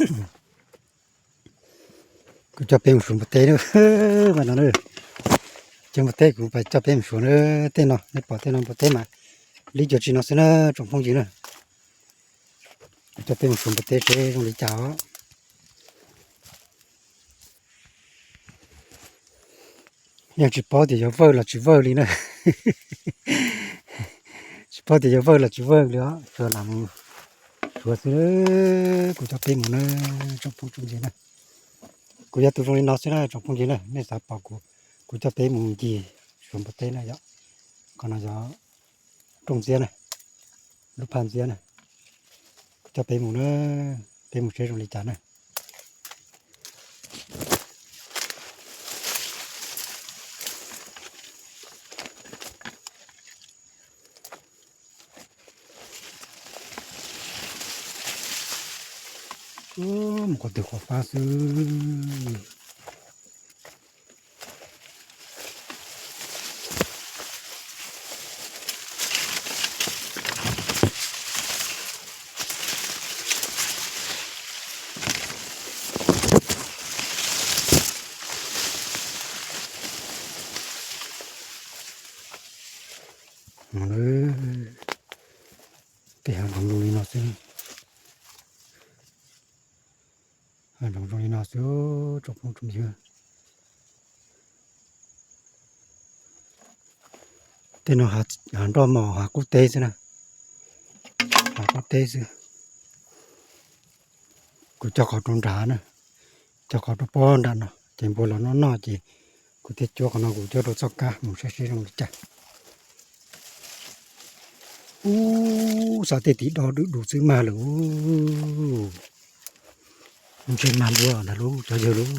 Kuv coj peb mus suav npua teb na, mas no na. Cov npua teb kuv coj peb mus suav na, tej no nej pom tej no npua teb mas li cuag tsis no xwb na tsoom phooj ywg na. Kuv coj peb mus suav npua teb seb zoo li cas os. Yeej tsis paub tias yuav vawj los tsis vawj li na. Tsis paub tias yuav vawj los tsis vawj li os, tsuas lam mus suav xwb. Kuv coj peb mus na tsoom phooj tsoom ywg na. Kuv yog tus zoo li no xwb na tsoom phooj ywg na, nej xav pom kuv, kuv coj peb mus ncig suav npua teb na yom. Qhov no yog rooj ntxiab na, lub phaj ntxiab na. Kuv coj peb mus na, peb mus seb zoo li cas na. Mus qhov twg qhov fab xwb. Tej hav zoov zoo li no xwb, hav zoov zoo li no xwb tsoom phooj tsoom ywg. Tej no hav nroj mos hav qub teb xwb na, hav qub teb xwb. Kuv cog qhov rau nrad na, cog qhov rau pob nram no ces npua los noj noj ces kuv thiaj cuab qhov no kuv cog rau txoj kab mus saib seb zoo li cas. Ub, xav tej tim do dub dub xwb mag lawm. Ntshe mag npua ntag lauj cov yawg lauj.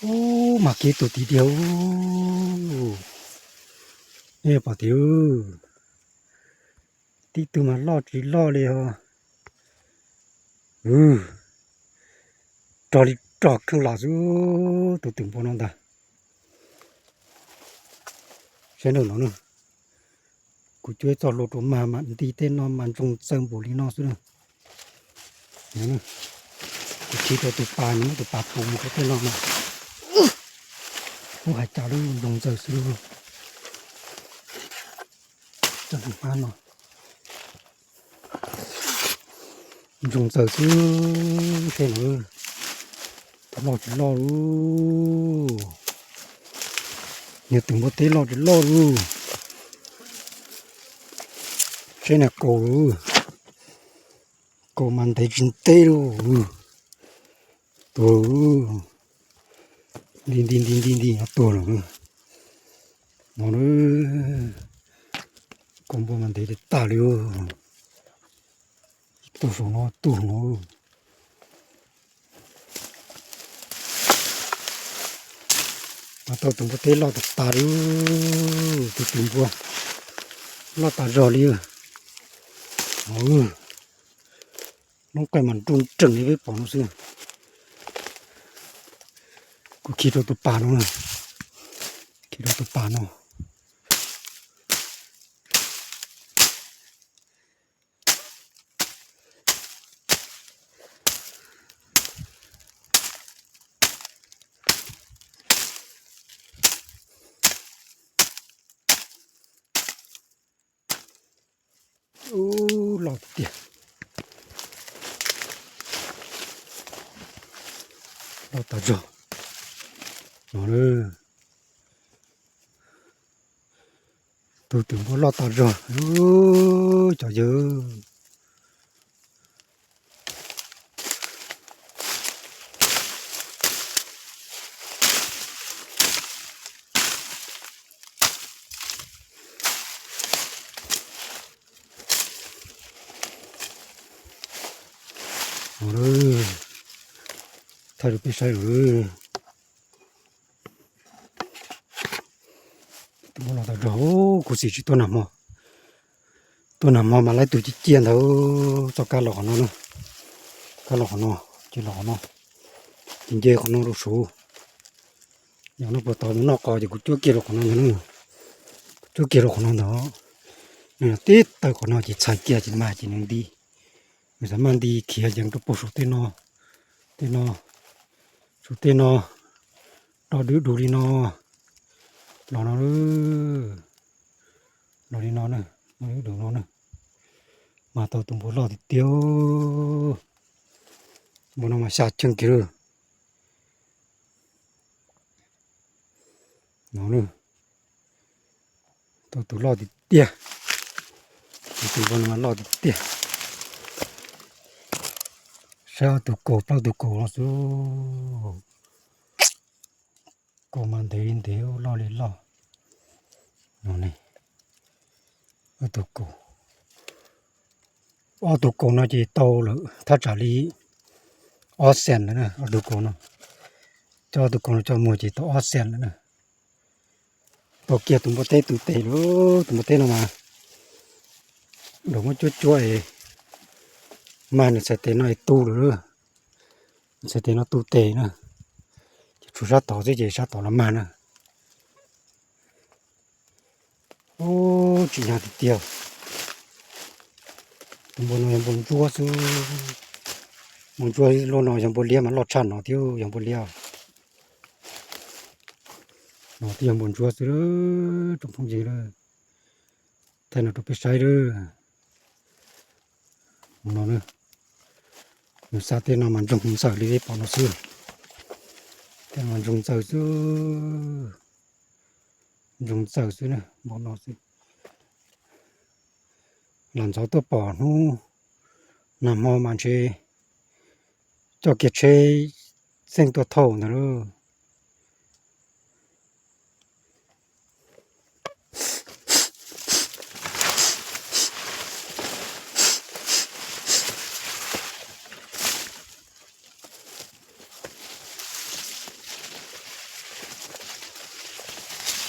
Ub, mag kiag tus tim diag. Nej pom tiag, tib tug mas loj tsis loj li os. Rog li rog kheej lam xwb tus twm npua no ntag. Saib no no, kuv cuab ib txoj hlua rau mag mas nti tej no mas ntsoog txaws npaum li no xwb. Kuv khi rau tus pas, nws muab tus pas pus mus rau tej no mas, ub, hais cas lub ntsoog txaws xwb. Cov no ntsoog txaws xwb. Tej no loj tsis loj lauj, yog twm npua teb loj tsis loj lauj. Saib na, kaus lauj, kaus mas ntev tsis ntev lauj. Tuag, nti nti nti nti nti no tuag lawm. No, kaus npua mas ntev tag li. Ib tug saum no, ib tug saum no. Mas tau tus npua teb loj tas tas li, tus twm npua loj tas zog li. Lub qaij mas nruj nrees li peb pom no xwb. Kuv khi rau tus pas no, khi rau tus pas no. Ub, loj tiag, loj tas zog no. Tus twm npua loj tas zog, cov yawg. Thaij rau peb saib lawm. Tus npua loj tas zog, khuv xim tsis tuaj nag hmo. Tuaj nag hmo mas lawv tus ciaj ciaj ntawd txoj kab los qhov no na. Kab los qhov no, ces los qhov no, ces nce qhov no rau saud. Yog no puag tod mus noj qos ces kuv cuab kiag rau qhov no ntag, kuv cuab kiag rau qhov no ntag. Nws tib tawg qhov no ces txhais kiag ces mag ces nws nti. Xav maj nti khiav yees rau puag saum tej no, tej no, saum tej no, roj dub dug li no, los no, los li no, dub dug no na, mas tau tus npua loj tiag tiag, npua no mas xya cheej kiag lawm. No, tau tus loj tiag tiag, tus npua no mas loj tiag tiag. Saib ob tug kaus plaub tug kaus no xwb, kaus mas ntev li ntev, loj li loj. No ne, ob tug kaus, ob tug kaus no ces tau lawm thaj tsam li ob xees lawm na, ob tug kaus no, coj ob tug kaus no coj muag ces tau ob xees lawm na. Tau kiag tus npua teb tu tes lawm, tus npua teb no mas nram muab cuab cuab es mag nws txhais tes no es tu lawm, nws txhais tes no tu tes na, ces tshuav sab tod xwb ces sab tod los mag na. Ub, tsis nyog tiag tiag. Tus npua no yog npua ntsuab xwb. Npua ntsuab, lub no yog npua liab mas loj tshaj no thiab, yog npua liab. No twb yog npua ntsuab xwb, tsoom phooj ywg, thaij no rau peb saib lawm. No, nws xa tej no mas ntsoog ntxaws li peb pom no xwb. Tej no mas ntsoog ntxaws xwb, ntsoog ntxaws xwb na, npua no xwb. Los ntxov tuaj pom hnub nag hmo mas ntshe coj kiag tsheb xeej tuaj thauj ntawd lauj.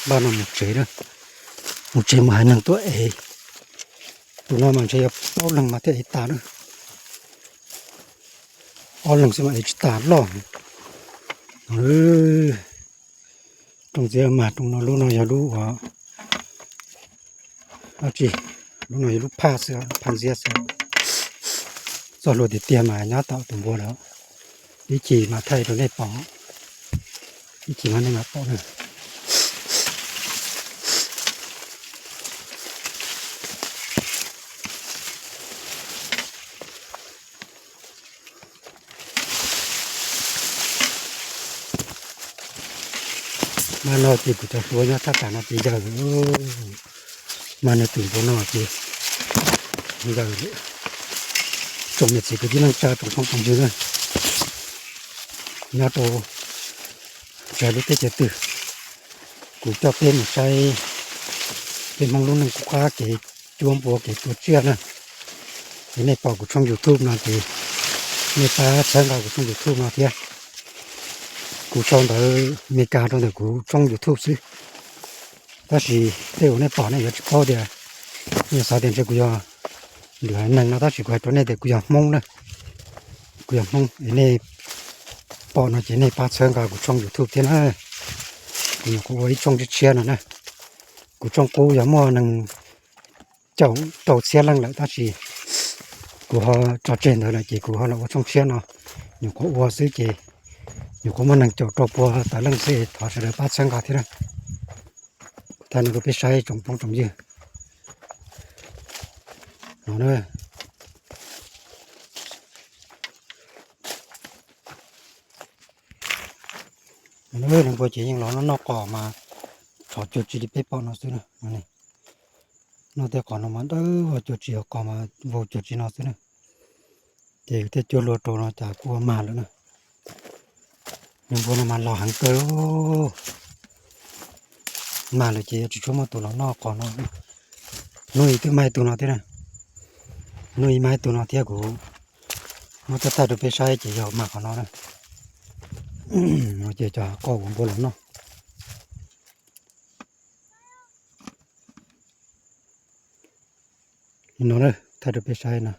Npaj no mus tsev, mus tsev mus hais neeg tuaj ev. Tus no mas ntshe yog plaub leeg mas thiaj ev tas na. Ob leeg xwb mas ev tsis tas loj. Rooj ntxiab mas rooj no, lub no yog lub ua dab tsi, lub no yog lub phaj xwb, phaj ntxiab xwb. Txoj hlua tiag tiag mas nyob tom tus npua lawm. Ib chim mas thaij rau nej pom, ib chim mas nej mam pom na. Mas no ces kuv cov hlua nyob thaj tsam no ces yawg, mas nws tus npua no ces yawg. Tsoom niam txiv kwv tij neej tsa tsoom phooj tsoom ywg na, nyob rau txawv lub teb chaws twg, kuv coj peb mus saib peb Hmoob lub neej kuj qab kev cuab npua kev tua tsiaj na. Es nej pom kuv tshooj YouTube no ces nej pab txhawb nqa kuv tshooj YouTube no thiab. Kuv sau ntawv Meskas rau ntawm kuv tshooj YouTube xwb, tab sis tej uas nej pom nej yuav tsis paub tias, nej xav tias ntshe kuv yog lwm haiv neeg no, tab sis kuv hais rau nej tias kuv yog Hmoob na. Kuv yog Hmoob es nej pom no ces nej pab txhawb nqa kuv tshooj YouTube thiab na. Kuv nyuam qhuav ua ib tshooj tshiab tshiab no na. Kuv tshooj qub yog muaj nees caum rau txhiab leej lawm, tab sis kuv ho tso tseg ntawd lawm ces kuv ho los ua tshooj tshiab no. Nyuam qhuav ua xwb ces nyuam qhuav muaj nees caum rau pua tawm leej xwb, thov sawv daws pab txhawb nqa thiab na. Kuv thaij no rau peb saib tsoom phooj tsoom ywg. No, npua ces yeej los noj noj qos mas tshov cuag tsi li peb pom no xwb na. Noj tej qos no mas dawb vog cuag tsi, qos mas vau cuag tsi no xwb na. Ces thiaj cuab hlua rau no cas kuj ua mag lawm na. Nws npua no mas los heev kawg. Mag lawm ces yuav tsis tshua muaj tus los noj qos no. Hnub ib twb mag ib tug no thiab na. Hnub ib mag ib tug no thiab, kuv muab thaij thaij rau peb saib ces yog mag qhov no na. Ces cov qos uas npua los noj. Li no na, thaij rau peb saib no.